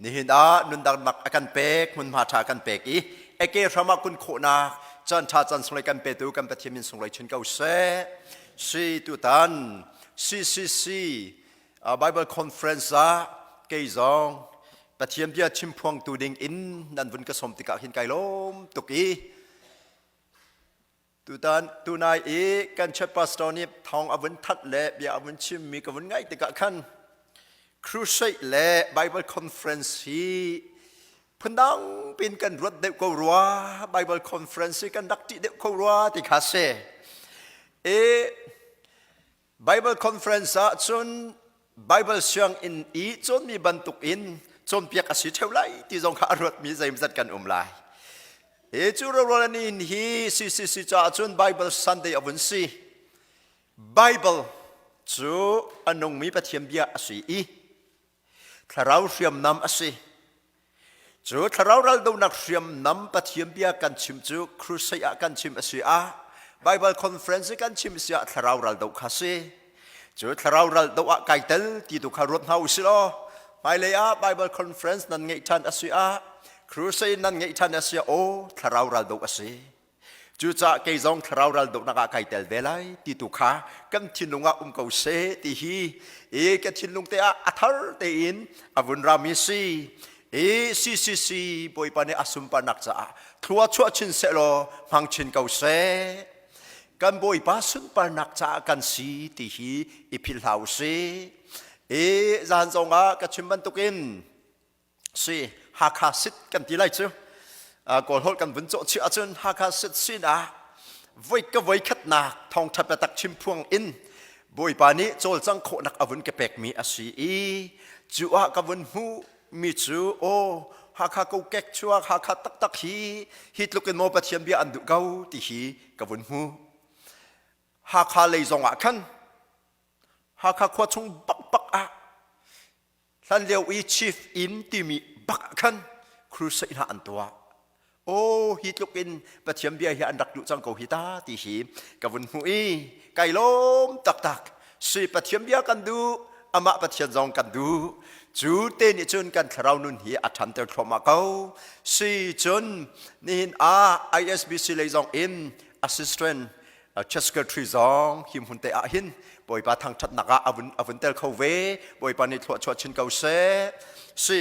Nihin ah nundaknak a kan pek, hmunhma ṭha a kan pek i eke hram ah kun khawhnak caan ṭha caan sunglawi kan petu kan Pathian min sunglawi chin ko seh. Si tutan CCC Bible Conference ah kei zong Pathian bia chimphuangtu ding in nan vun ka sawm tikah hin kai lawm tuk i Tutan tunai i kan church pastor nih thawng a vun that le bia a vun chimmi ka vun ngaih tikah khan crusade le Bible conference hi phundang pin kan ruat deuh ko rua Bible conference hi kan rak ṭih deuh ko rua ti kha si. E Bible conference ah cun Bible sianginn i cawnmi bantuk in cawnpiak a si ṭheo lai ti zong kha a ruatmi zeimzat kan um lai. Hi cu rorual in hi CCC caah cun Bible Sunday a vun si. Bible cu a nungmi Pathian bia a si i thlarau hriamnam a si. Cu thlarau raldohnak hriamnam Pathian bia kan chim cu crusade ah kan chim a si ah Bible conference i kan chim a si ah thlarau raldoh kha si. Cu thlarau raldoh ah kai tel ti tu kha ruat hna u sih law hmailei ah Bible conference nan ngeih ṭhan a si ah crusade nan ngeih ṭhan a si ah aw thlarau raldoh a si. Cucaah kei zong thlarau raldohnak ah kai tel ve lai ti tu kha kan thinlung ah um ko seh ti hi i ka thinlung te ah a thar tein a vun rami si. I CCC Bawipa nih a sunparnak caah thlua chuah chin sehlaw hmang chin ko seh. Kan Bawipa sunparnak caah kan si ti hi i philh hlah u sih. I zan zong ah ka chim bantukin si Hakha sit kan ti lai cu Kawl holh kan vun cawh chih ahcun Hakha sit sinah voi ka voi khatnak thawngṭha biatak chim phuang in Bawipa nih cawlcang khawhnak a vun ka pekmi a si i cu ah ka vun hmuh mi cu aw Hakha kokek chuak Hakha taktak hi hi tluk in maw Pathian bia an duh ko ti hi ka vun hmu Hakha lei zong ah khan Hakha khua chung bakbak ah Hlanlio i chief inn timi bak ah khan crusade hna an tuah. Aw hi tluk in Pathian bia hi an rak duh cang ko hi ta ti hi ka vun hmuh i kai lawm taktak. Si Pathian bia kan duh, amah Pathian zong kan duh. Cu te nih cun kan thlarau nun hi a ṭhanter thluahmah ko. Si cun nihin ah ISBC lei zong in assistant church secretary zong hi hmun te ah hin Bawipa thangṭhatnak ah a vun tel kho ve. Bawipa nih thluachuah chin ko seh. Si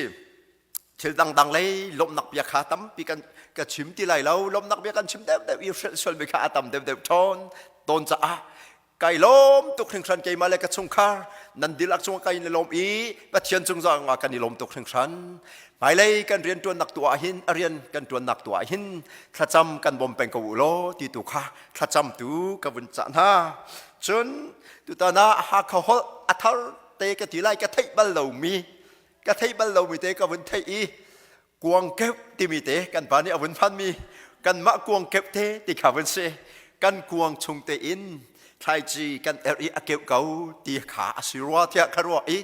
thil dangdang lei lawmhnak bia kha tampi kan ka chim ti lai lo. Lawmhnak bia kan chim deuhdeuh i hrelh sualmi kha a tam deuhdeuh ṭhawn tawn caah kai lawm tuk hringhran keimah le ka chungkhar nan dihlak cungah kai in lawm i Pathian cung zong ah kan i lawm tuk hringhran. Hmailei kan rian ṭuannak tu ah hin a rian kan ṭuannak tu ah hin thlacam kan bawm peng ko u law ti tu kha thlacam tu ka vun cah hna. Cun tutan ah Hakha holh a thar te ka ti lai ka theih bal lomi ka theih bal lomi te ka vun theih i kuangkeuh timi te kan pa nih a vun hmanmi kanmah kuangkeuh te ti kha vun si kan kuang chung te in thlaici kan erh i a keuh ko ti kha a si rua tiah ka ruah i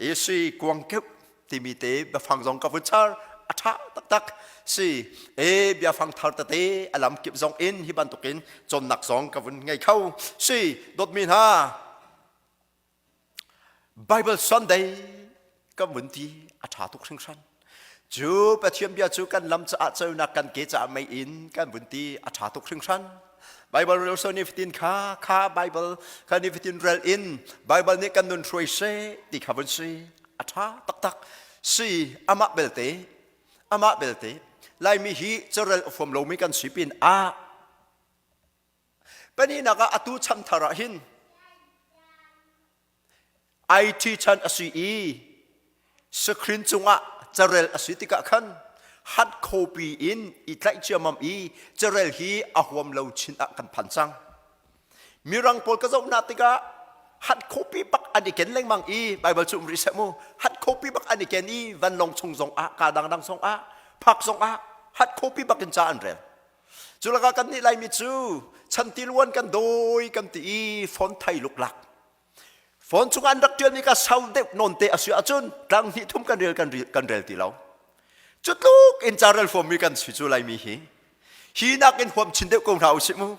i si kuangkeuh timi te biafang zong ka vun char a ṭha taktak si e biafang thar tete a lam kip zong in hi bantukin cawnnak zong ka vun ngei kho si dawtmi hna Bible Sunday kan vun ti a ṭha tuk hringhran cu Pathian bia cu kan lam caah ceunak kan ke caah mei in kan vun ti a ṭha tuk hringhran Bible rel so ni fatin kha kha Bible kha ni fatin rel in Bible nih kan nun hruai seh ti kha vun si a ṭha taktak si amah belte amah belte Laimi hi carel a huam lomi kan si pin ah pahnihnak ah atu chan thar ah hin IT chan a si i screen cungah carel a si tikah khan hard copy in i tlaih ciammam i carel hi a huam lo chin ah kan phan cang. Mirang pawl ka zoh hna tikah hard copy bak an i ken lengmang i Bible cu um rih seh mu hard copy bak an i ken i vanlawng chung zong ah ka dangdang zong ah phak zong ah hard copy bak in ca an rel. Cu lakah kan nih Laimi cu chantiluan kan dawi kan ti i phone thai luklak Phone chung an rak ṭialmi ka sau deuh nawn te a si ahcun tlang hnih thum kan rel kan rel, kan rel ti lo. Cu tluk in ca rel huammi kan si cu Laimi hi. Hi nakin huam chin deuh ko hna usih mu.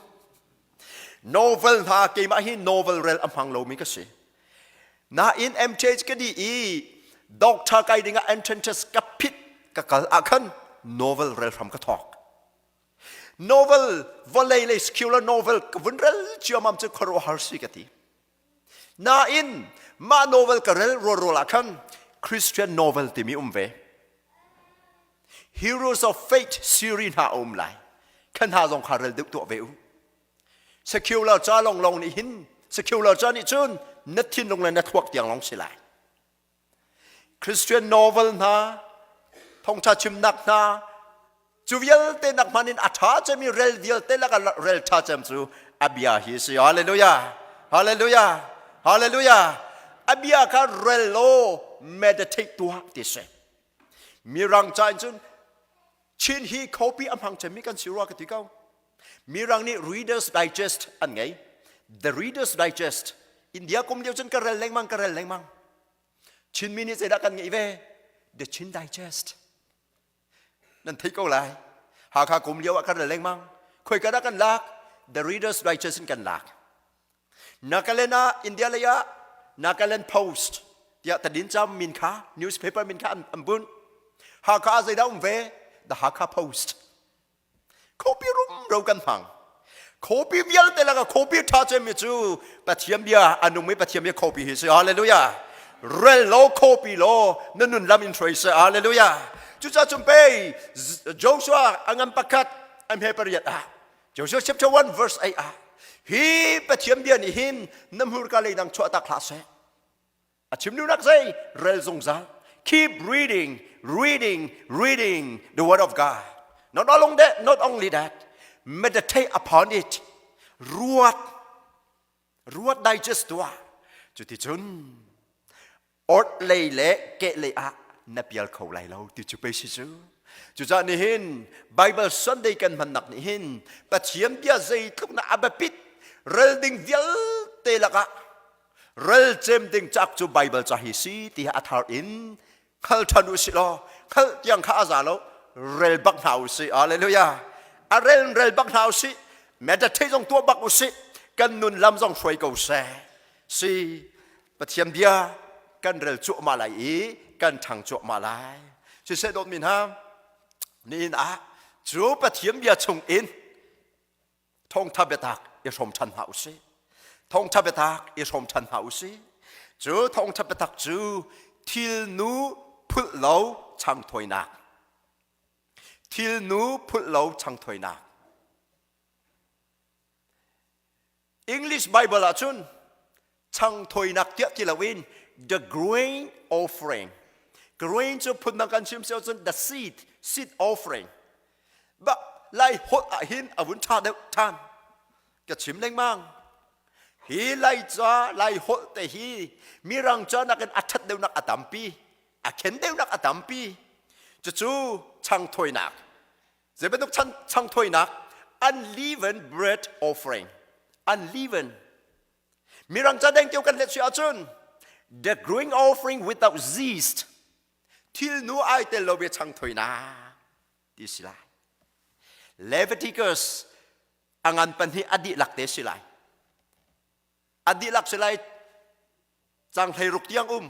Novel hna keimah hi novel rel a hmang lomi ka si. Nain MTH ka dih i Doctor kai ding ah entrance test ka phit ka kal ah khan novel rel hram ka thawk. Novel vawlei lei secular novel ka vun rel ciamam cu khuaruahhar si ka ti. Nain mah novel ka rel rualrual ah khan Christian novel timi um ve. Heroes of Faith series hna a um lai. Khan hna zong kha rel deuh tuah ve u. Secular ca longlong nih hin secular ca nih cun na thinlung le na thluak tiang long si lai. Christian novel hna, thawngṭha chimnak hna, cu vialte nak hman in a ṭha cemi rel vialte lakah rel ṭha cem cu a bia hi si. Hallelujah! Hallelujah! Hallelujah! A bia kha rel law meditate tuah ti si. Mirang ca in cun Chin hi copy a hmang cemmi kan si rua ka ti ko. Mirang nih Reader's Digest an ngei. The Reader's Digest. India kum lio cun ka rel lengmang, ka rel lengmang. Chinmi nih zeidah kan ngeih ve? The Chin Digest. Nan theih ko lai. Hakha kum lio ah kan rel lengmang. Khoi ka dah kan lak? The Reader's Digest in kan lak. Nagaland ah India lei ah Nagaland Post tiah tadinca min kha newspaper min kha an bunh. Hakha ah zeidah um ve? The Hakha Post. Copy rumro kan hmang. Copy vialte lakah copy ṭha cemmi cu Pathian bia a nungmi Pathian bia copy hi si. Hallelujah. Rel law copy law na nun lam in hruai seh. Hallelujah. Cucaah cun pei Joshua a ngan pakhat a hme pariat ah Joshua chapter 1 verse 8 ah hi Pathian bia nih hin na hmurka lei dang chuah tak hlah seh. A chim duhnak zei rel zungzal. Keep reading, reading, reading the word of God. Not only that, not only that, meditate upon it. Ruat, ruat digest tuah. Cuticun ort lei le keh lei ah na pial kho lai lo ti cu pei si cu. Cucaah nihin Bible Sunday kan hmannak nih hin Pathian bia zeitluk na a biapit rel ding vialte lakah rel cem ding cak cu Bible ca hi si ti a thar in hngal ṭhan u si law hngalh tiang kha a za lo rel bak hna u si hallelujah a rel rel bak hna u si meditate zong tuah bak u si kan nun lam zong hruai ko seh si Pathian bia kan rel cuahmah lai i kan ṭhang cuahmah lai. Siseh dawtmi hna, nihin ah cu Pathian bia chung in thawngṭha biatak i hrawm ṭhan hna usih. Thawngṭha biatak i hrawm ṭhan hna usih. Cu thawngṭha biatak cu thilnu phulh lo changthawinak. Thilnu phulh lo changthawinak. English Bible ahcun changthawinak tiah ti loin the grain offering. Grain cu phundang kan chim si ahcun the seed, seed offering. Ba lai holh ah hin a vun ṭha deuh ṭhan. Ka chim lengmang. Hi lai ca lai holh te hi mirang ca nakin a ṭhat deuhnak a tampi, a khen deuhnak a tampi. Cucu changthawinak. Zei bantuk changthawinak unleavened bread offering unleavened mirang ca deng tio kan let si ahcun the growing offering without yeast thil nu ai tel lo bia changthawinak ti si lai Leviticus a ngan pahnih a dihlak te si lai a dihlak si lai cang 16 tiang um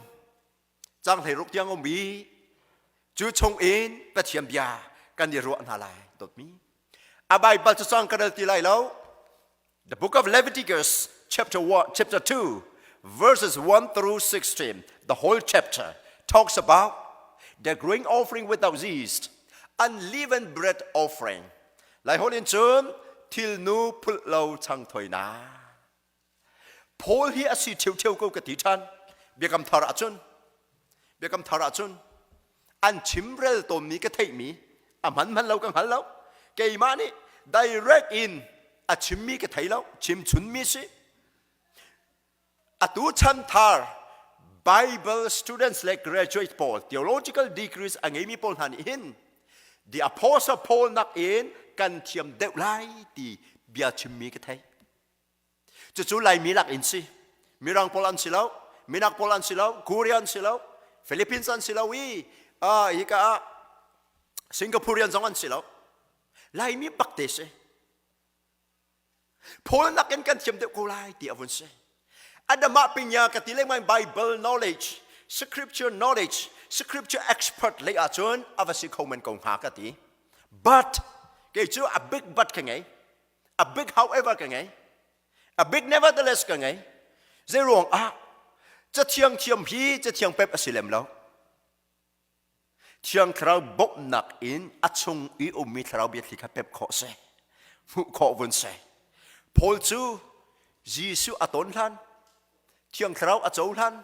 cang 16 tiang um i cu chung in Pathian bia kan i ruah hna lai dawtmi a Bible cu cang ka rel ti lai lo The book of Leviticus chapter 1 chapter 2 verses 1 through 16 the whole chapter talks about the grain offering without yeast unleavened bread offering lai holh in cun thilnu phulh lo changthoinak Paul hi a si ṭheuṭheu ko ka ti ṭhan. Biakam thar ahcun Biakam thar ahcun an chimrel tawnmi ka theihmi a hman hman lo ka hngal lo. Keimah nih direct in a chimmi ka thei lo, chimchunmi si. Atu chan thar Bible students le graduate pawl theological degrees a ngeimi pawl hna nih hin the apostle Paul nakin kan thiam deuh lai ti bia chimmi ka thei. Cucu Laimi lak in si. Mirang pawl an si lo, Minak pawl an si lo, Korea an si lo, Philippines an si lo i hika ah Singaporean zong an si lo. Laimi bak te si. Paul nakin kan thiam deuh ko lai ti a vun si. Adamah pinya ka ti lengmang Bible knowledge. Scripture knowledge, scripture expert lei ahcun a va si kho men ko hnga ka ti. But kei cu a big but ka ngei. A big however ka ngei. A big nevertheless ka ngei. Zei ruang ah cathiang thiam hi cathiang pep a si lem lo. Thiang Thlarau bawmhnak in a chung i ummi thlarau biathli kha pep khawh si. Hmuh khawh vun si. Paul cu Jesuh a ton hlan, Thiang Thlarau a cohlan,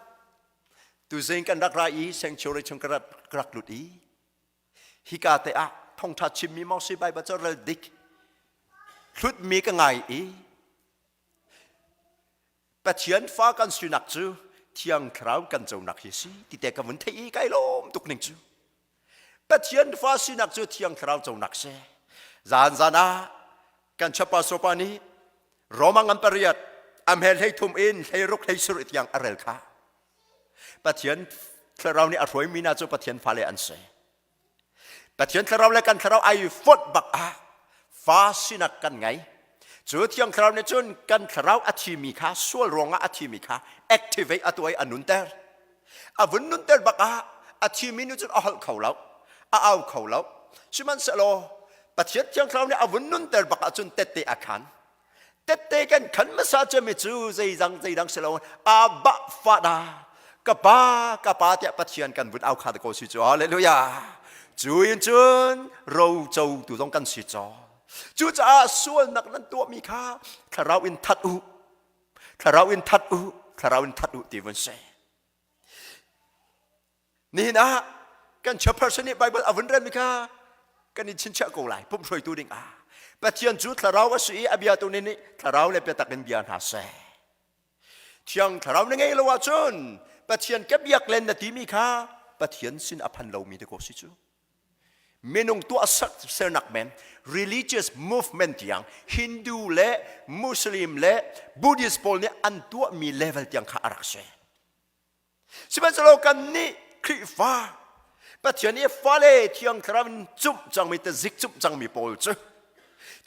tuzing kan rak ra i sanctuary chung ka rak lut i hika te ah thawngṭha chimmi maw si Bible cu rel dik hlutmi ka ngai i Pathian fa kan sinak cu Thiang Thlarau kan conak hi si ti te ka vun theih i kai lawm tuk ning cu Pathian fa sinak cu Thiang Thlarau conak si zan zan ah kan chapa sopa nih Roma ngan pariat am he hlei thum in hlei ruk hlei sur tiang a rel kha Pathian Thlarau nih a hruaimi hna cu Pathian fale an si Pathian Thlarau le kan Thlarau ai fonh bak ah fa sinak kan ngei. Cu Thiang Thlarau nih cun kan Thlarau a thimi kha sual ruangah a thimi kha activate a tuah i a nunter. A vun nunter bak ah a thimi nih cun a holh kho lo, a au kho lo. Sihmanhsehlaw Pathian Thiang Thlarau nih a vun nunter bak ahcun tette a khan. Tette kan khan hmasa cemi cu zeidang zeidang si lo Abba Father ka pa ka pa tiah Pathian kan vun au kha ko si cu hallelujah cu in cun roco tu zong kan si caw cucaah sualnak nan tuahmi kha thlarau in that u thlarau in that u thlarau in that u ti vun si Nihin ah kan chairperson nih Bible a vun relmi kha kan i chinchiah ko lai pumh hruaitu ding ah Pathian cu thlarau a si i a biatu nih nih thlarau le biatak in bia hna seh. Thiang thlarau na ngei lo ahcun Pathian ka biak len na timi kha Pathian sin a phan lomi te ko si cu. Minung tuah sernak men religious movement tiang Hindu le Muslim le Buddhist pawl nih an tuahmi level tiang kha a rak si. Sihmanhsehlaw kannih Khrihfa Pathian i fale Thiang Thlarau in cumh cangmi tazik cumh cangmi pawl cu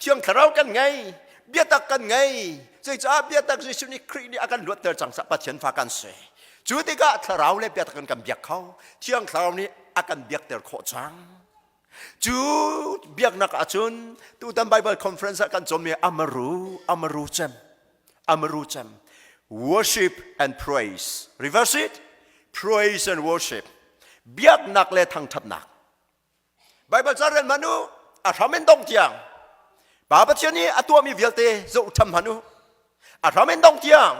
Thiang Thlarau kan ngei, biatak kan ngei. Zeicah biatak Jesuh nih Khrih nih a kan luatter cang caah Pathian fa kan si. Cu tikah Thlarau le biatak in kan biak kho. Thiang Thlarau nih a kan biakter khawh cang. Cu biaknak ahcun tutan Bible conference ah kan cawnmi amaru amaru cem amaru cem worship and praise reverse it praise and worship biaknak le thangthatnak Bible ca rel hmanh u a hram in dong tiang Pa Pathian nih a tuahmi vialte zoh tham hmanh u a hram in dong tiang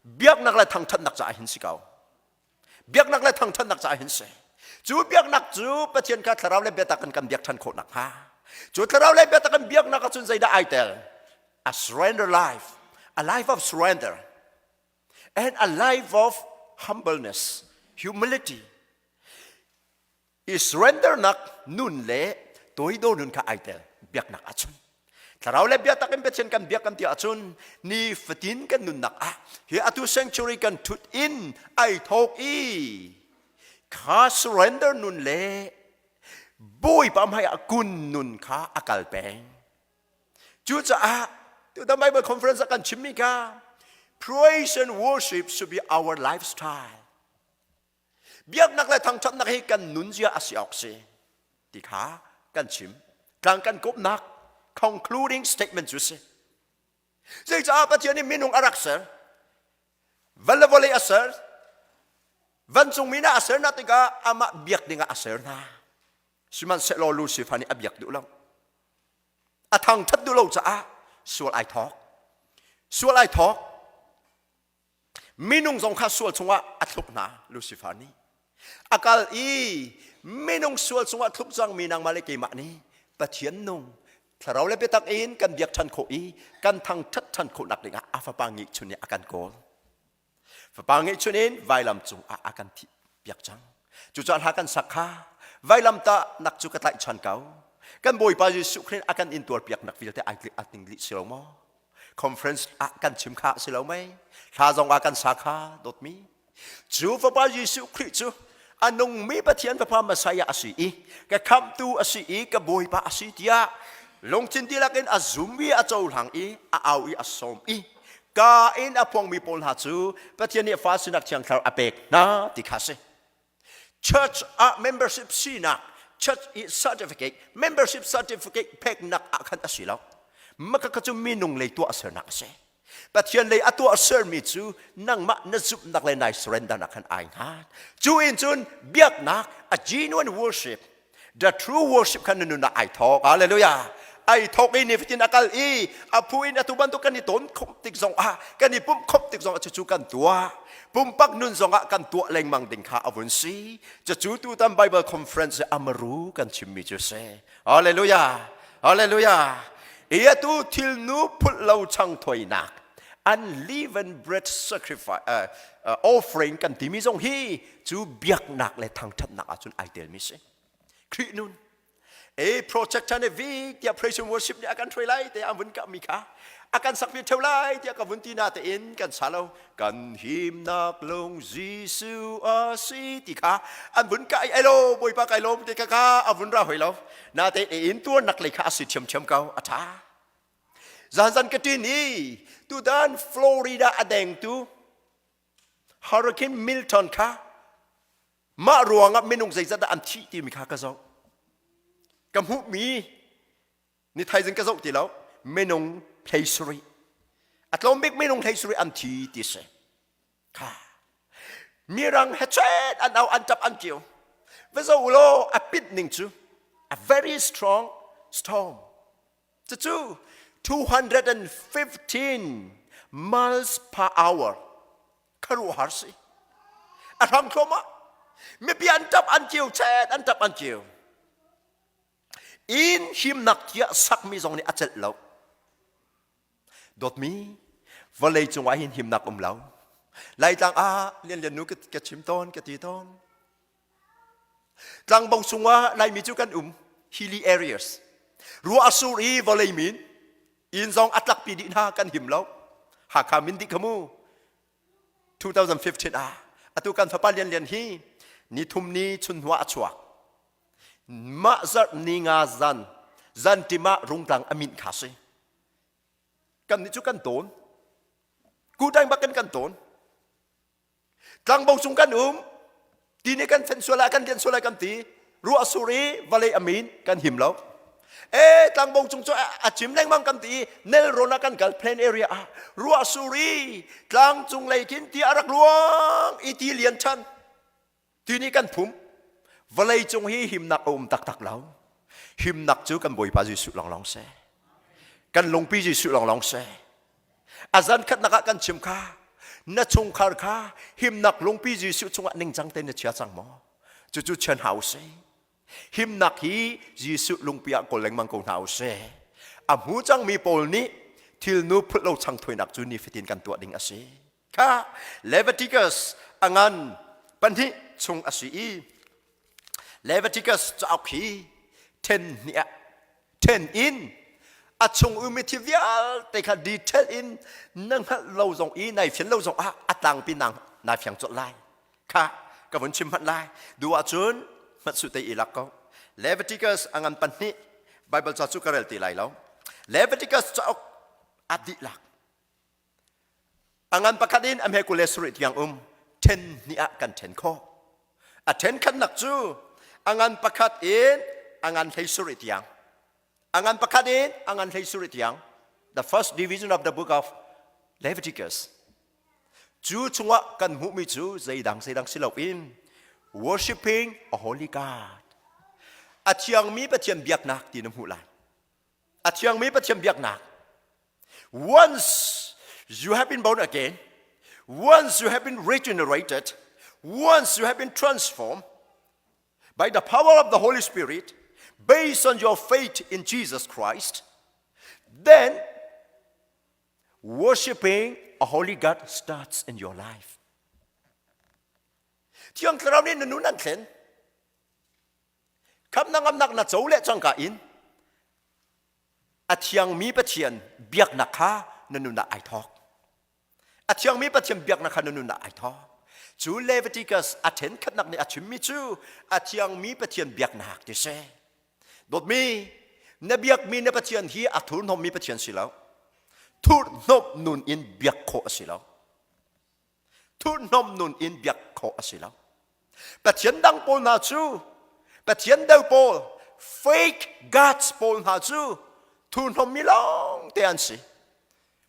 biaknak le thangthatnak caah hin si ko biaknak le thangthatnak caah hin si cu biaknak cu Pathian kha thlarau le biatak in kan biak ṭhan khawh nakhnga cu thlarau le biatak in biaknak ahcun zeidah ai tel a surrender life a life of surrender and a life of humbleness humility i surrendernak nun le toidor nun kha ai tel biaknak ahcun thlarau le biatak in Pathian kan biak kan ti ahcun ni fatin kan nunnak ah hi atu sanctuary kan thut in ai thawk i kha surrender nun le Bawipa hmai ah kun nun kha a kal peng cucaah tutan Bible conference ah kan chimmi kha praise and worship should be our lifestyle Biaknak le thangṭhatnak hi kan nunzia a si awk si ti kha kan chim. Tlang kan kawpnak concluding statement cu si. Zeicah Pathian nih minung a rak ser? Van le vawlei a ser. Vancungmi hna a ser hna tikah amah biak dingah a ser hna. Sihmanhsehlaw Lucifer nih a biak duh lo. A thangṭhat duh lo caah sual ai thawk. Sual ai thawk. Minung zong kha sual chungah a thluk hna Lucifer nih. A kal i minung sual chungah thluk cangmi nangmah le keimah nih Pathian nung thlarau le biatak in kan biak ṭhan khawh i kan thangṭhat ṭhan khawhnak dingah a fapa ngeihchun nih a kan kawl. Fapa ngeihchun in vailam cungah a kan thih piak cang. Cucaah hla kan sak kha vailam tahnak cu ka tlaihchan ko. Kan Bawipa Jesuh Khrih a kan intuar piaknak vialte ai a ting dih si lo maw? Conference ah kan chim kha si lo mei hla zong ah kan sa kha dawtmi cu fapa Jesuh Khrih cu a nungmi Pathian fapa Messiah a si i ka khamhtu a si i ka bawipa a si tiah lungthin dihlak in a zum i a cohlang i a au i a sawm i. Ka in a phuangmi pawl hna cu Pathian nih fa sinak thiang thlarau a pek hna ti kha si. Church ah membership sinak, church i certificate, membership certificate peknak ah khan a si lo. Maka kha cu minung lei tuah sernak a si. Pathian lei a tuah sermi cu nangmah na zumhnak le nai surrender nak khan ai hngat. Cu in cun biaknak, a genuine worship, the true worship khan na nun ah ai thawk. Hallelujah. Ai thawk i nifatin a kal i a phu in atu bantuk kan i ton khawm tik zong ah kan i pumh khawm tik zong ah cucu kan tuah. Pumpak nun zong ah kan tuah lengmang ding kha a vun si. Cucu tutan Bible conference amaru kan chimmi cu si. Hallelujah. Hallelujah. I atu thilnu phulh lo chang thoinak unleavened bread sacrifice offering kan timi zong hi cu biaknak le thangthatnak ahcun ai telmi si. Khrih nun e project chan e vi tiah praise and worship nih a kan hruai lai te an vun kah mi kha a kan sak theu lai tiah ka vun ti na te in kan sa lo kan himnak lung Jesuh a si ti kha an vun kai ai lo bawipa kai lom te kha kha a vun ra hoi lo na te in tuarnak lei kha a si ṭhiamṭhiam ko a ṭha zanzan ka ṭin i tutan Florida a dengtu Hurricane Milton kha mah ruangah minung zeizat dah an thih timi kha ka zoh ka hmuhmi ni thaizing ka zoh ti lo minung hlei sarih a tlawm bik minung hlei sarih an thi ti si kha mirang he chet an au an tap an kio va zoh law a pit ning cu a very strong storm cucu 215 miles per hour kharuahar si a hrang thluahmah mipi an tap an kio chet an tap an kio Inn himnak tiah sakmi zong nih a celh lo. Dawtmi, vawlei cungah hin himnak um lo. Laitlang ah Lianlian nu ka chim tawn, ka ti tawn. Tlangbo chungah Laimi cu kan um, hilly areas. Ruah a sur i vawlei min, inn zong a tlakpi dih hna kan him lo. Hakha min dih kha mu. 2015 ah atu kan fapa Lianlian hi ni thum ni chun hnuah a chuak. Mah zarh ni nga zan zanṭim ah rungtlang a minh kha si. Kannih cu kan tawn. Kuṭaing bak in kan tawn. Tlangbo cung kan um. Ti nih kan fenh sual ah kan lian sual ah kan ti. Ruah sur i vawlei a min kan him lo. E tlangbo cung cu a cim lengmang kan ti i nelrawn ah kan kal plain area ah ruah sur i tlang cung lei khin ti a rak luang i ti lian ṭhan. Ti nih kan phum. Vawlei cung hi himnak a um taktak lo. Himnak cu kan Bawipa Jesuh lawnglawng si. Kan lungpi Jesuh lawnglawng si. A zan khatnak ah kan chim kha na chungkhar kha himnak lungpi Jesuh chungah ningcang tein na chia cang maw? Cucu chian hau si. Himnak hi Jesuh lungpi ah kawl lengmang ko hna u sih. A hmu cangmi pawl nih thilnu phulh lo changthuinak cu nifatin kan tuah ding a si. Kha Leviticus a ngan pahnih chung a si i Leviticus cauk hi then hnih ah then in a chung ummi thil vialte kha detail in na hngalh lo zong i nai fian lo zong ah a tlangpi nang nai fiang colh lai kha ka vun chim hmanh lai du ahcun hmat su te i lak ko Leviticus a ngan pahnih Bible ca cu ka rel ti lai lo Leviticus cauk a dihlak A ngan pakhat in a hme 20 le sarih tiang um ṭhen hnih ah kan ṭhen khawh. A ṭhen khatnak cu a ngan pakhat in a ngan 17 tiang. A ngan pakhat in a ngan 17 tiang. The first division of the book of Leviticus. Cu chungah kan hmuhmi cu zeidang zeidang si loin worshiping a holy God. A thiangmi Pathian biaknak ti na hmuh lai. A thiangmi Pathian biaknak. Once you have been born again, once you have been regenerated, once you have been transformed by the power of the Holy Spirit, based on your faith in Jesus Christ, then worshiping a holy God starts in your life. Thiang Thlarau nih na nun an thlen. Khamnak ngamnak na co le cangka in a thiangmi Pathian biaknak kha na nun ah ai thawk. A thiangmi Pathian biaknak kha na nun ah ai thawk. Cu Leviticus a then khatnak nih a chimmi cu a thiangmi Pathian biaknak ti si. Dawtmi, na biakmi na Pathian hi a thurhnawmmi Pathian si lo. Thurhnawmh nun in biak khawh a si lo. Thurhnawmh nun in biak khawh a si lo. Pathian dang pawl hna cu Pathian deu pawl fake gods pawl hna cu thurhnawmmi lawng te an si.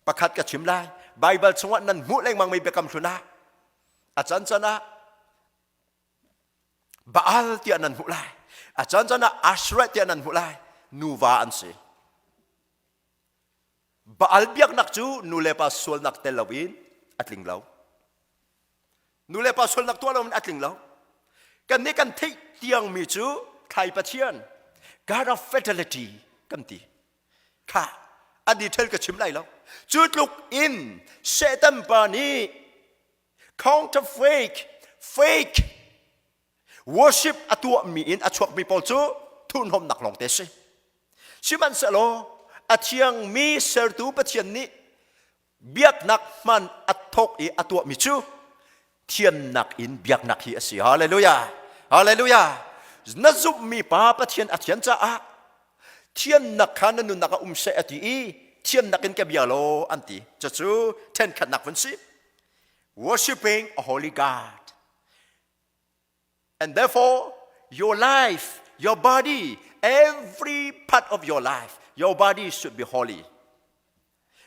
Pakhat ka chim lai. Bible chungah nan hmuh lengmang mi biakam hlun ah a can can ah Baal tiah nan hmuh lai. A can can ah Asherah tiah nan hmuh lai. Nuva an si. Baal biaknak cu nu le pa sualnak tel loin a tling lo. Nu le pa sualnak tuah loin a tling lo. Kan nih kan theih tiangmi cu thlai Pathian, God of fertility kan ti. Kha a detail ka chim lai lo. Cu tluk in Satan pa nih counterfeit, fake worship a tuahmi in a chuakmi pawl cu thurhnawmnak lawng te si. Sihmanhsehlaw a thiangmi sertu Pathian nih biaknak hman a thawk i a tuahmi cu thiannak in biaknak hi a si. Hallelujah! Hallelujah! Na zumhmi pa Pathian a thian caah thiannak kha na nunnak ah um seh a ti i thiannak in ka bia law an ti. Cucu ṭhenkhatnak vun si. Worshipping a holy God. And therefore, your life, your body, every part of your life, your body should be holy.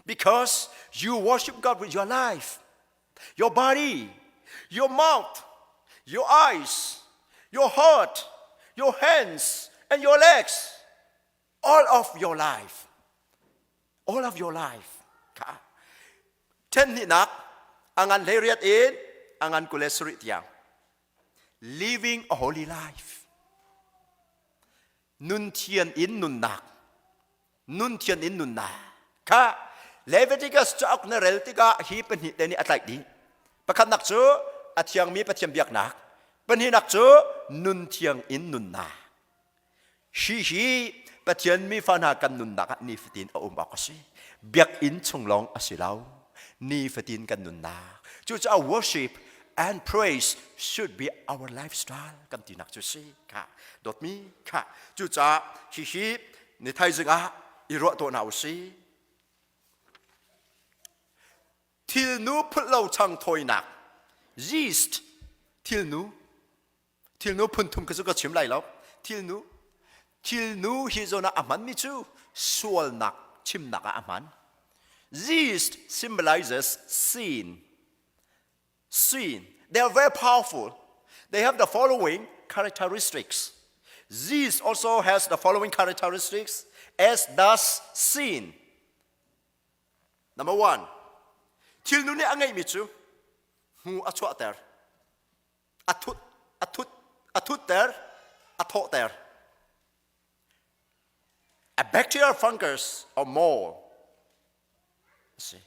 Because you worship God with your life, your body, your mouth, your eyes, your heart, your hands, and your legs. All of your life. All of your life. Kha. Then hnihnak, angan hleiriat in angan kule sarih tiang. Living a holy life. Nun thian in nunnak. Nun thian in nunnak. Kha Leviticus cauk na rel tikah hi pahnih te nih a tlaih dih. Pakhatnak cu a thiangmi Pathian biaknak. Pahnihnak cu nun thiang in nunnak. Hihi Pathian mifa hna kan nunnak ah nifatin a um awk a si. Biakinn chung lawng a si lo. Nifatin kan nunnak. Cucaah worship and praise should be our lifestyle kan tinak cu si. Kha dawtmi kha cucaah hihi ni thaizing ah i ruah tuah hna u si. Thilnu phulh lo chang thawinak yeast thilnu Thilnu phunthum kha cu ka chim lai lo. Thilnu thilnu hi zawn ah a hmanmi cu sualnak chimnak ah a hman. Yeast symbolizes sin. Sin. They are very powerful. They have the following characteristics. Yeast also has the following characteristics, as does sin. Number one, thilnu nih a ngeihmi cu hmu a chuahter. A thut a thut a thutter a thawhter. A bacterial fungus or mold. See,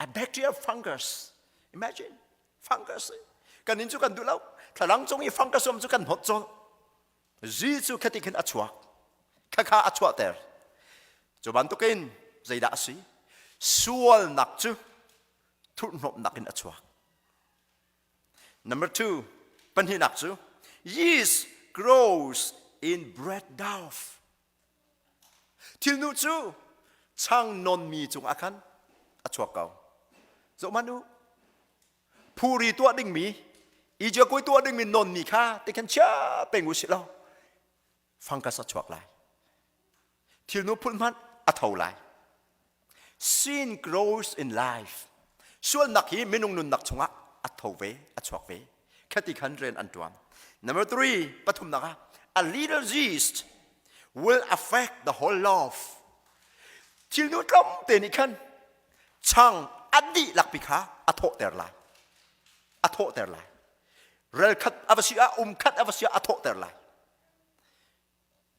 a bacterial fungus. Imagine fungus. Kan in cu kan duh lo. Thlalang cung i fungus um cu kan hnawt colh. Zi cu khati khin a chuak. Khakha a chuahter. Cu bantukin zeidah a si? Sualnak cu thurhhnawmhnak in a chuak. Number two, pahnihnak cu yeast grows in bread dough. Thilnu cu chang nonmi cungah khan a chuak ko. Zohhmanh u, phuri tuah dingmi, ijiakui tuah dingmi nonmi kha ti khan chia peng u sih law fungus a chuak lai. Thilnu phulh hmanh a tho lai. Sin grows in life. Sualnak hi minung nunnak chungah a tho ve, a chuak ve. Khati khan rian an tuan. Number three, pathumnak ah, a little yeast will affect the whole loaf. Thilnu tlawmte nih khan chang a dihlak pi kha a thawhter lai. A thawhter lai. Rel khat a va si ah, um khat a va si ah a thawhter lai.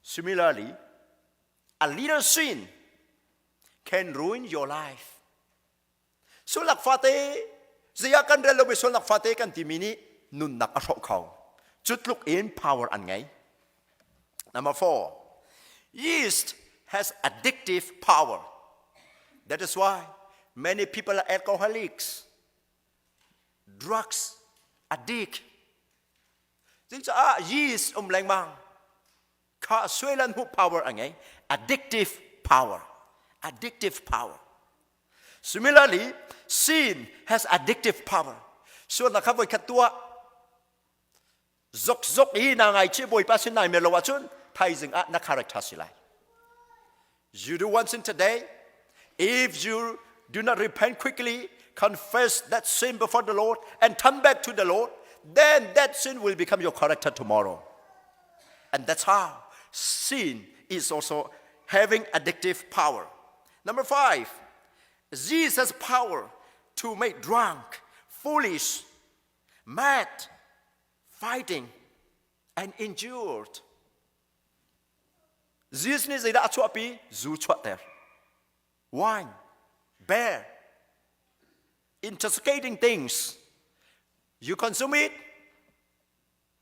Similarly, a little sin can ruin your life. Sualnak fate, zeiah kan rel lomi sualnak fate kan timi nih nunnak a hrawh kho. Cu tluk in power an ngei. Number four, yeast has addictive power. That is why many people are alcoholics, drugs addict. Cucaah yeast um lengmang. Kha suailan hmuh power a ngei. Addictive power. Addictive power. Similarly, sin has addictive power. Sualnak kha voikhat tuah zokzok i na ngaichih Bawipa sin nai mer lo ahcun thaizing ah na character si lai. You do one sin today, if you do not repent quickly, confess that sin before the Lord and turn back to the Lord, then that sin will become your character tomorrow. And that's how sin is also having addictive power. Number five, Jesus' power to make drunk, foolish, mad, fighting, and injured. Jesus nih zeidah a chuahpi? Zu chuahter. Wine, beer, intoxicating things. You consume it,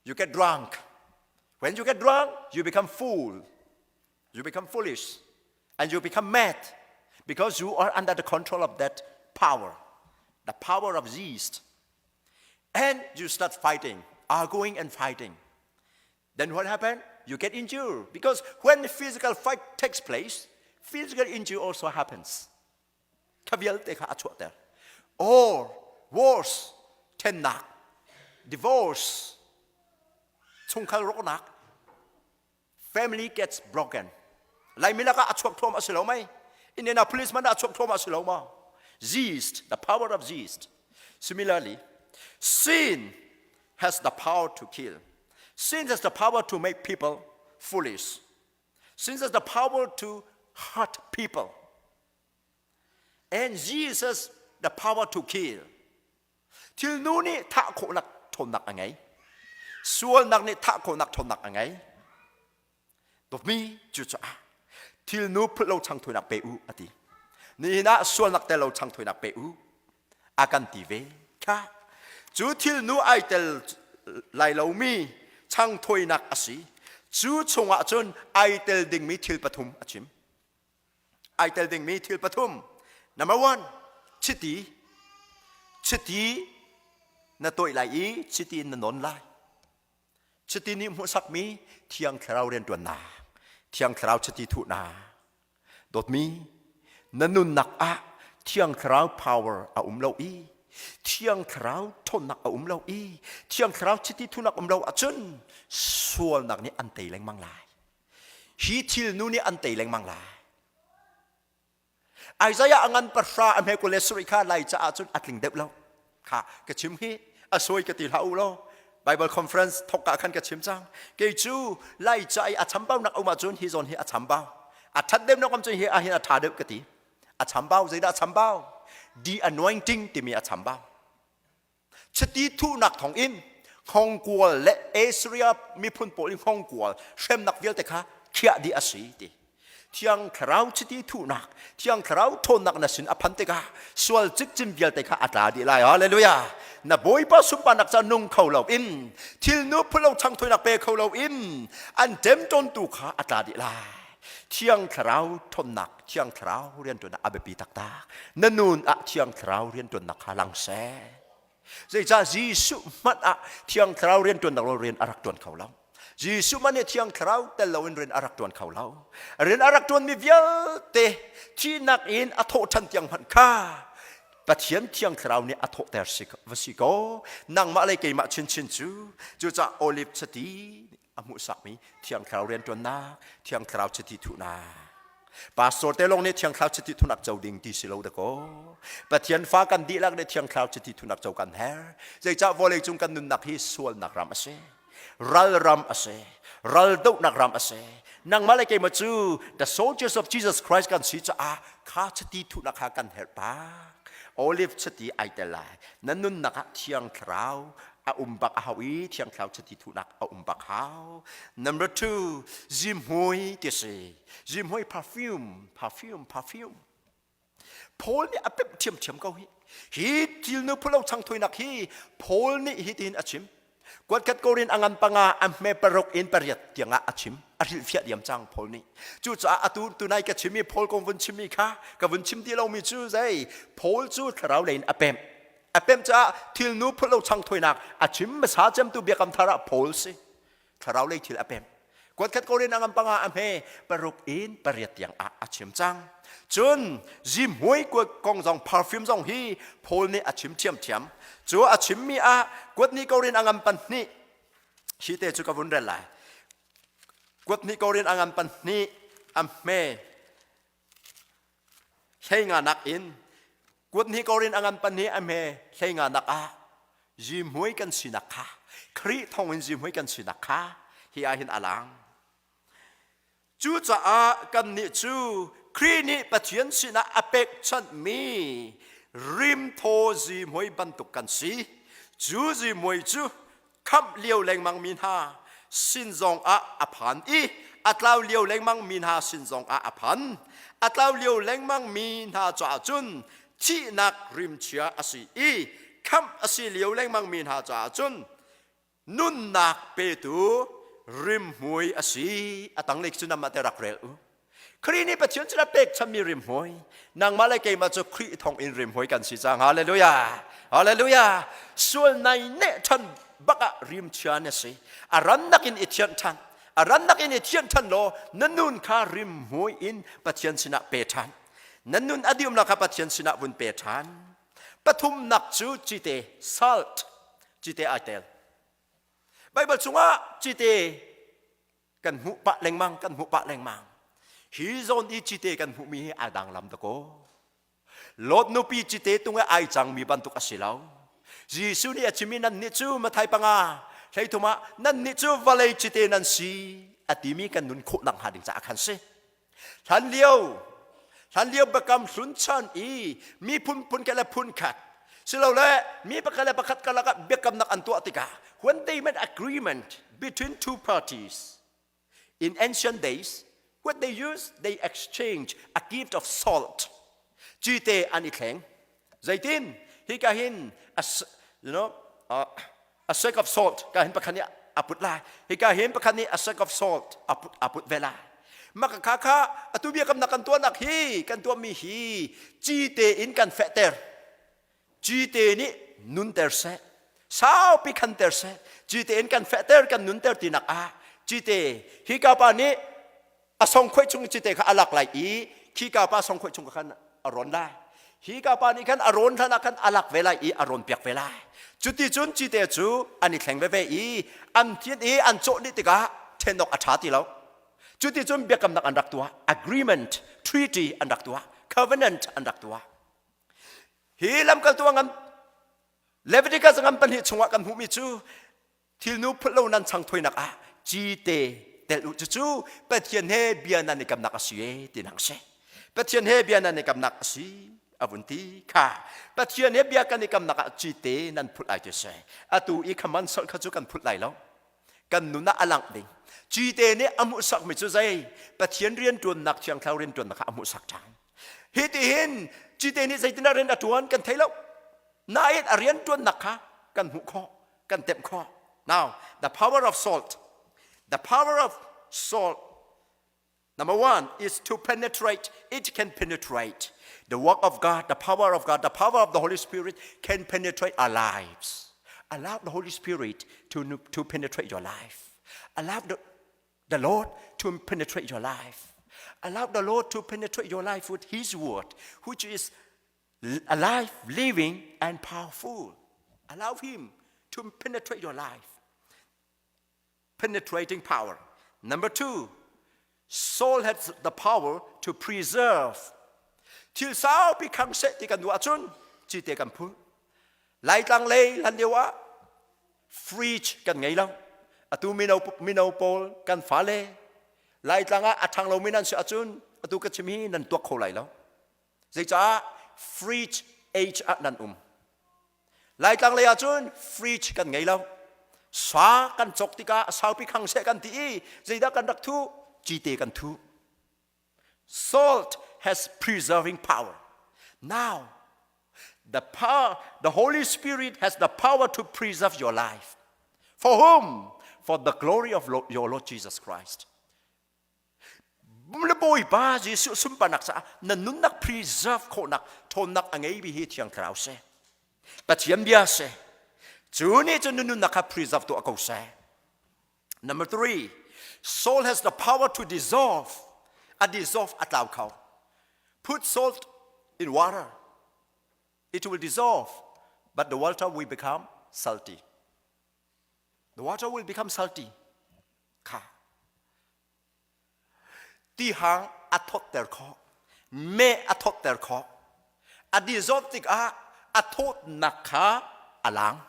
you get drunk. When you get drunk, you become fool. You become foolish and you become mad because you are under the control of that power, the power of yeast. And you start fighting, arguing and fighting. Then what happened? You get injured because when physical fight takes place, physical injury also happens. Kha vialte kha a chuahter. Or worse, thennak, divorce, chungkhar rawknak, family gets broken. Laimi lakah a chuak thuam a si lo mei? Indianapolis man ah a chuak thuam a si lo ma? Yeast, the power of yeast. Similarly, sin has the power to kill. Sin has the power to make people foolish. Sin has the power to hurt people. And Jesus the power to kill. Thilnu nih thah khawhnak ṭhawnnak a ngei. Sualnak nih thah khawhnak ṭhawnnak a ngei. Dawtmi cucaah thilnu phulh lo changthawinak pe u a ti. Nihin ah sualnak tel lo changthawinak pe u a kan ti ve kha. Cu thilnu ai tel lai lomi changthawinak a si. Cu chungah cun ai tel dingmi thil pathum a chim. Ai tel dingmi thil pathum. Number one, chiti. Chiti na tawih lai i chiti in na nawn lai. Chiti nih hmuhsakmi Thiang Thlarau rianṭuannak, Thiang Thlarau chiti thuhnak. Dawtmi, na nunnak ah Thiang Thlarau power a um lo i Thiang Thlarau ṭhawnnak a um lo i Thiang Thlarau chiti thuhnak um lo ahcun sualnak nih an tei lengmang lai. Hi thil nu nih an tei lengmang lai. Isaiah a ngan pahra a hme kul le sarih kha lai caah cun a tling deuh lo kha ka chim hi a sawi ka ti hlah u law Bible conference thok ah khan ka chim cang kei cu lai ca i a chambaunak um ahcun hi zawn hi a chambau a that deuhnak um cun hi ahhin a tha deuh ka ti a chambau zeidah a chambau the anointing timi a chambau Chiti thuhnak thawngin hngawngkual le Assyria miphun pawl i hngawngkual hremnak vialte kha khiah dih a si ti. Thiang Thlarau chiti thuhnak, Thiang Thlarau ṭhawnnak na sin a phan tikah sual cikcin vialte kha a tla dih lai. Hallelujah! Na Bawipa sunparnak ca nung kho lo in, thilnu phulo changthoinak pe kho lo in an ṭemṭawntu kha a tla dih lai. Thiang Thlarau ṭhawnnak, Thiang Thlarau rianṭuannak a biapi taktak. Na nun ah Thiang Thlarau rianṭuannak kha lang seh. Zeicah Jesuh hmanh ah Thiang Thlarau rianṭuannak lo rian a rak ṭuan kho lo. Jesuh hmanh nih Thiang Thlarau tel loin rian a rak ṭuan kho lo. Rian a rak ṭuanmi vialte thihnak in a thawh ṭhan tiang hmanh kha Pathian Thiang Thlarau nih a thawhter si va si kaw nangmah le keimah chinchin cu cucaah olive chiti a hmuhsakmi Thiang Thlarau rianṭuannak, Thiang Thlarau chiti thuhnak. Pastor te lawng nih Thiang Thlarau chiti thuhnak co ding ti si lo dakaw. Pathian fa kan dihlak nih Thiang Thlarau chiti thuhnak co kan herh. Zeicah vawleicung kan nunnak hi sualnak ram a si. Ral ram a si. Ral dohnak ram a si. Nangmah le keimah cu the soldiers of Jesus Christ kan si caah kha chiti thuhnak kha kan herh bak. Olive chiti ai tel lai. Na nunnak ah Thiang Thlarau a um bak a hau i Thiang Thlarau chiti thuhnak a um bak hau. Number two, zimhmui ti si. Zimhmui perfume, perfume, perfume. Paul nih a pemh thiamthiam ko hi. Hi thilnu phulo changthuinak hi Paul nih hi tin a chim. Kuatkhat Korin a ngan panga a hme paruk in pariat tiangah a chim. A hrilhfiah diam cang Paul nih. Cucaah atu tunai ka chim i Paul kong vun chimmi kha ka vun chim ti lomi cu zei Paul cu thlarau lei in a pemh. A pemh caah thilnu phulh changthawinak a chim hmasa cemtu biakam thar ah Paul si. Thlarau lei thil a pemh. Kuatkhat Korin a ngam panga a hme paruk in pariat tiang ah a chim cang. Cun zihmui kong zong perfume zong hi Paul nih a chim ṭhiamṭhiam. Cu a chimmi ah kuat ni korin a ngam 2 hi te cu ka vun rel lai. Kuat 2 korin a ngam 2 a hme 15 nak in kuat 2 korin a ngan 2 a hme 15 nak ah zihmui kan sinak kha Khrih thawngin zihmui kan sinak kha hi ah hin a lang. Cucaah kannih cu Khrih nih Pathian sinah a pekchanhmi rimthaw zihmui bantuk kan si. Cu zihmui cu khamh lio lengmang mi hna sin zongah a phan i a tlau lio lengmang mi hna sin zongah a phan. A tlau lio lengmang mi hna caah cun thihnak rimchia a si i khamh a si lio lengmang mi hna caah cun nunnak petu rimhmui a si. A tanglei cu namah te rak rel u. Khrih nih Pathian cu a pekchanmi rimhmui. Nangmah le keimah cu Khrih thawng in rimhmui kan si cang. Hallelujah. Hallelujah. Sual nai ne ṭhan bak ah rimchia na si. A rannak in i thianh ṭhan. A rannak in i thianh ṭhan law na nun kha rimhmui in Pathian sinah pe ṭhan. Na nun a diumnak kha Pathian sinah vun pe ṭhan. Pathumnak cu cite, salt, cite ai tel. Baibal chungah cite kan hmuh pah lengmang, kan hmuh pah lengmang. Hi zawn i cite kan hmuhmi hi ai dang lam dakaw. Lot nupi cite tung i ai cangmi bantuk a si lo. Jesuh nih a chimmi nan nih cu Mathai 5 13 ah nan nih cu vawlei cite nan si a timi kan nun khawh nak hnga ding caah khan si. Hlanlio biakam hlun chan i miphun phunkhat le phunkhat silole mi pakhat le pakhat karlak ah biakamnak an tuah tikah when they made agreement between two parties in ancient days what they use they exchange a gift of salt cite an i thleng zeitin hika hin you know a sack of salt ka hin pakhat nih a put lai hika hin pakhat nih a sack of salt a put a put ve lai maka kha kha atu biakamnak kan tuahnak hi kan tuahmi hi cite in kan fehter cite nih nunter seh saupi khanter seh cite in kan fehter kan nunter tinak ah cite hika pa nih a songkhoi chung cite kha a lak lai i khika pa songkhoi chung khan a rawn lai hi ka pa nih khan a rawn hlan ah khan a lak ve lai i a rawn piak ve lai cuti cun cite cu an i thleng veve i an thian i an cawh dih tikah ṭhen awk a ṭha ti lo cuti cun biakamnak an rak tuah agreement treaty an rak tuah covenant an rak tuah hi lamkaltu ngan Leviticus ngan 2 chungah kan hmuhmi cu Thilnu phulh lo nan chang thoinak ah cite tel u cucu Pathian he bia nan i kamnak a si e tinak a si. Pathian he bia nan i kamnak a si a vun ti kha Pathian he bia kan i kamnak ah cite nan phulh ai ti si. Atu i khaman solh kha cu kan phulh lai lo. Kan nun ah a langh ding. Cite nih a hmuhsakmi cu zei? Pathian rianṭuannak Thiang Thlarau rianṭuannak kha a hmuhsak ṭhan. Hi ti hin cite nih zeitindah rian a ṭuan kan thei lo. Nain a rianṭuannak kha kan hmuh khawh. Kan temh khawh. Now, the power of salt. The power of salt, number one, is to penetrate. It can penetrate. The work of God, the power of God, the power of the Holy Spirit can penetrate our lives. Allow the Holy Spirit to penetrate your life. Allow the Lord to penetrate your life. Allow the Lord to penetrate your life with His word, which is alive, living, and powerful. Allow Him to penetrate your life. Penetrating power. Number two, soul has the power to preserve. Thil saupi khang seh ti kan duh ahcun cite kan phul. Laitlang lei hlan lio ah fridge kan ngei lo. Atu mino mino pawl kan fale Laitlang ah a ṭhang lomi nan si ahcun atu ka chim hi nan tuak kho lai lo. Zeicah fridge age ah nan um. Laitlang lei ahcun fridge kan ngei lo. Sa kan cawk tikah saupi khang seh kan ti i zeidah kan rak thuh? Cite kan thuh. Salt has preserving power. Now, the power, the Holy Spirit has the power to preserve your life. For whom? For the glory of your Lord Jesus Christ. Le Bawipa Jesuh sunparnak caah na nunnak preserve khawhnak ṭhawnnak a ngeimi hi Thiang Thlarau si. Pathian bia si. Cu nih cun na nunnak kha preserve tuah ko seh. Number three, soul has the power to dissolve. A dissolve a tlau kho. Put salt in water. It will dissolve, but the water will become salty. The water will become salty. Kha. Tihang a thawtter khawh. Me a thawtter khawh. A dissolve tikah a thawtnak kha a lang.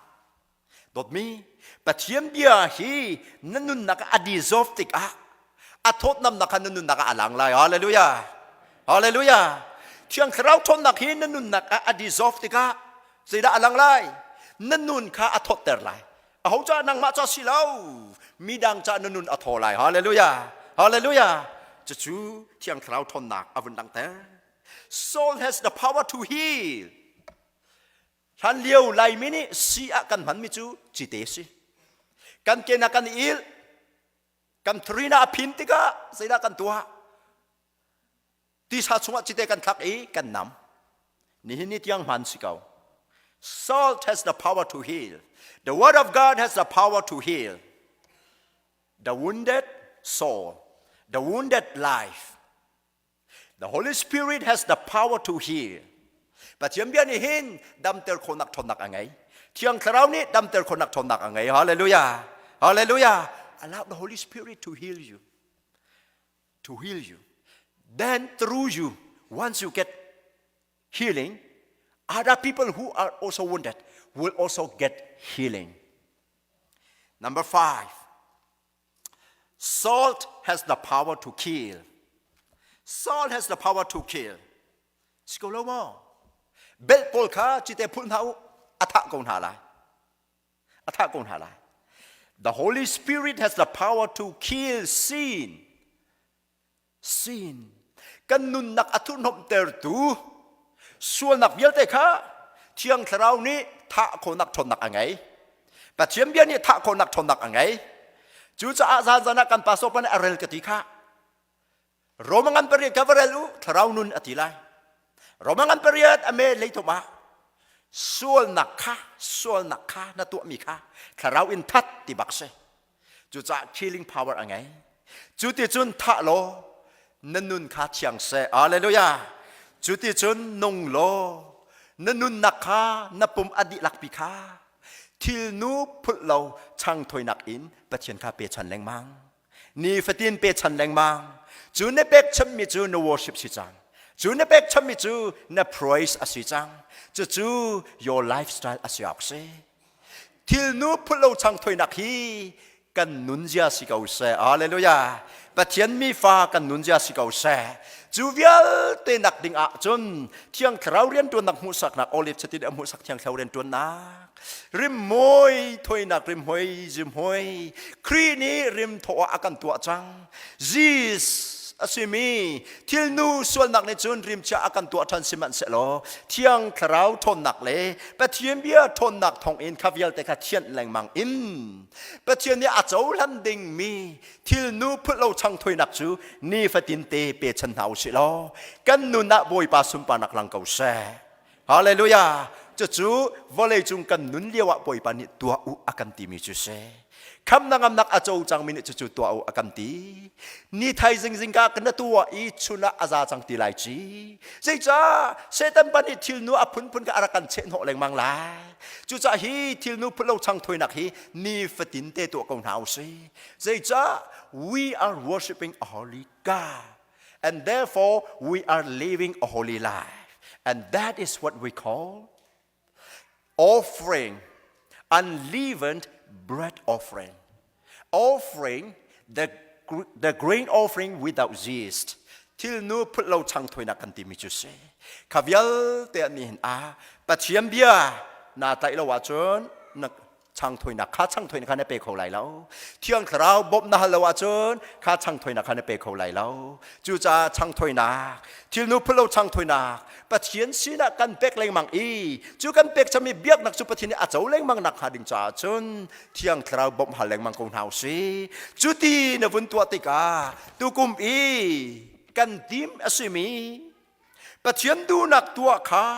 Dawtmi, Pathian bia hi na nunnak a dissolve tikah a thawtnamnak kha na nunnak ah a lang lai. Hallelujah. Hallelujah. Thiang Thlarau ṭhawnnak hi na nunnak ah a dissolve tikah zeidah a lang lai? Na nun kha a thawtter lai. Aho ca nangmah ca si lo, midang ca na nun a thaw lai. Hallelujah. Hallelujah. Cucu Thiang Thlarau ṭhawnnak a vun langhter. Soul has the power to heal. Hlanlio Laimi nih si ah kan hmanmi cu cite si. Kan ke na kan il, kan thrina a phin tikah zeidah kan tuah? Tisa chungah cite kan thlak i kan nam. Nihin ni tiang hman si ko. Salt has the power to heal. The word of God has the power to heal. The wounded soul, the wounded life. The Holy Spirit has the power to heal. Pathian bia nih hin damter khawhnak ṭhawnnak a ngei. Thiang Thlarau nih damter khawhnak ṭhawnnak a ngei. Hallelujah. Hallelujah. Allow the Holy Spirit to heal you. To heal you. Then through you, once you get healing, other people who are also wounded will also get healing. Number five, Salt has the power to kill. Salt has the power to kill. Si ko lo maw? Belt pawl kha cite phul hna u, a thah ko hna lai. A thah ko hna lai. The Holy Spirit has the power to kill sin. Sin. Kan nunnak a thurhnomhtertu sualnak vialte kha Thiang Thlarau nih thah khawhnak ṭhawnnak a ngei. Pathian bia nih thah khawhnak ṭhawnnak a ngei. Cucaah zan ah kan pastor pa nih a rel ka ti kha. Roma ngan pariat ka va rel u, thlarau nun a ti lai. Roma ngan pariat a me leithum ah sualnak kha sualnak kha na tuahmi kha thlarau in that ti bak si. Cucaah killing power a ngei. Cu ti cun thah law na nun kha thiang seh. Hallelujah. Cu ti cun nung law na nunnak kha na pum a dihlak pi kha thilnu phulh lo changthawinak in Pathian kha pe chan lengmang. Nifatin pe chan lengmang. Cu na pek chammi cu na worship si cang. Cu na pek chammi cu na praise a si cang. Cucu your lifestyle a si awk si. Thilnu phulh lo changthoinak hi kan nunzia si ko seh. Hallelujah. Pathian mi fa kan nunzia si ko seh. Cu vialte nak ding ah cun Thiang Thlarau riantuannak hmuhsaknak olive chatin a hmuhsak Thiang Thlarau riantuannak rimmawi thoinak rimhoi zimhoi Khrih nih rim thaw ah a kan tuah cang. Jesus a simi thilnu sualnak nih cun rimchia a kan tuah ṭhan sihmanhsehlaw Thiang Thlarau ṭhawnnak le Pathian bia ṭhawnnak thawngin kha vialte kha thianh lengmang in Pathian nih a cohlan dingmi thilnu phulh lo changthoinak cu nifatin te pechan hna u sih law kan nun ah Bawipa sunparnak lang ko seh. Hallelujah! Cucu vawleicung kan nun lio ah Bawipa nih tuah u a kan timi cu si. Khamnak ngamnak a co cangmi nih cucu tuah u a kan ti. Ni thaizing zingka kan na tuah i chun ah a za cang ti lai ci. Zeicah Satan pa nih thilnu a phunphun kha a rak kan chehhnawh lengmang lai. Cucaah hi thilnu phun lo changthoinak hi nifatin te tuah ko hna u sih. Zeicah we are worshiping a holy God. And therefore, we are living a holy life. And that is what we call offering, unleavened bread offering. Offering the, the grain offering without yeast. Thil nu phut lo chang thoinak kan timi cu si. Kha vialte an hin a Pathian bia na tlaih lo ahcun na changthoinak kha changthoinak kha na pe kho lai lo. Thiang Thlarau bawmh na hal lo ahcun kha changthoinak kha na pe kho lai lo. Cucaah changthoinak, thilnu phulo changthoinak Pathian sinah kan pek lengmang i cu kan pek chami biaknak cu Pathian nih a co lengmang nak hnga ding caah cun Thiang Thlarau bawmh hal lengmang ko hna usih. Cuti na vun tuah tikah tukum i kan tim a simi Pathian duhnak tuah kha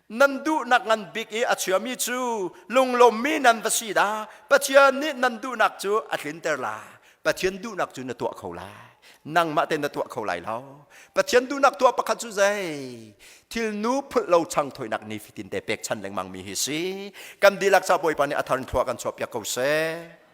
nan duhnak ngan bik i a chiami cu lunglawmmi nan va si dah. Pathian nih nan duhnak cu a tlinter lai. Pathian duhnak cu na tuah kho lai. Nangmah te na tuah kho lai lo. Pathian duhnak tuah pakhat cu zei? Thilnu phulh lo chang thoinak ni fitin te pek chan lengmang mi hi si. Kan dihlak ca Bawipa nih a thar in thlua kan chuah piak ko seh.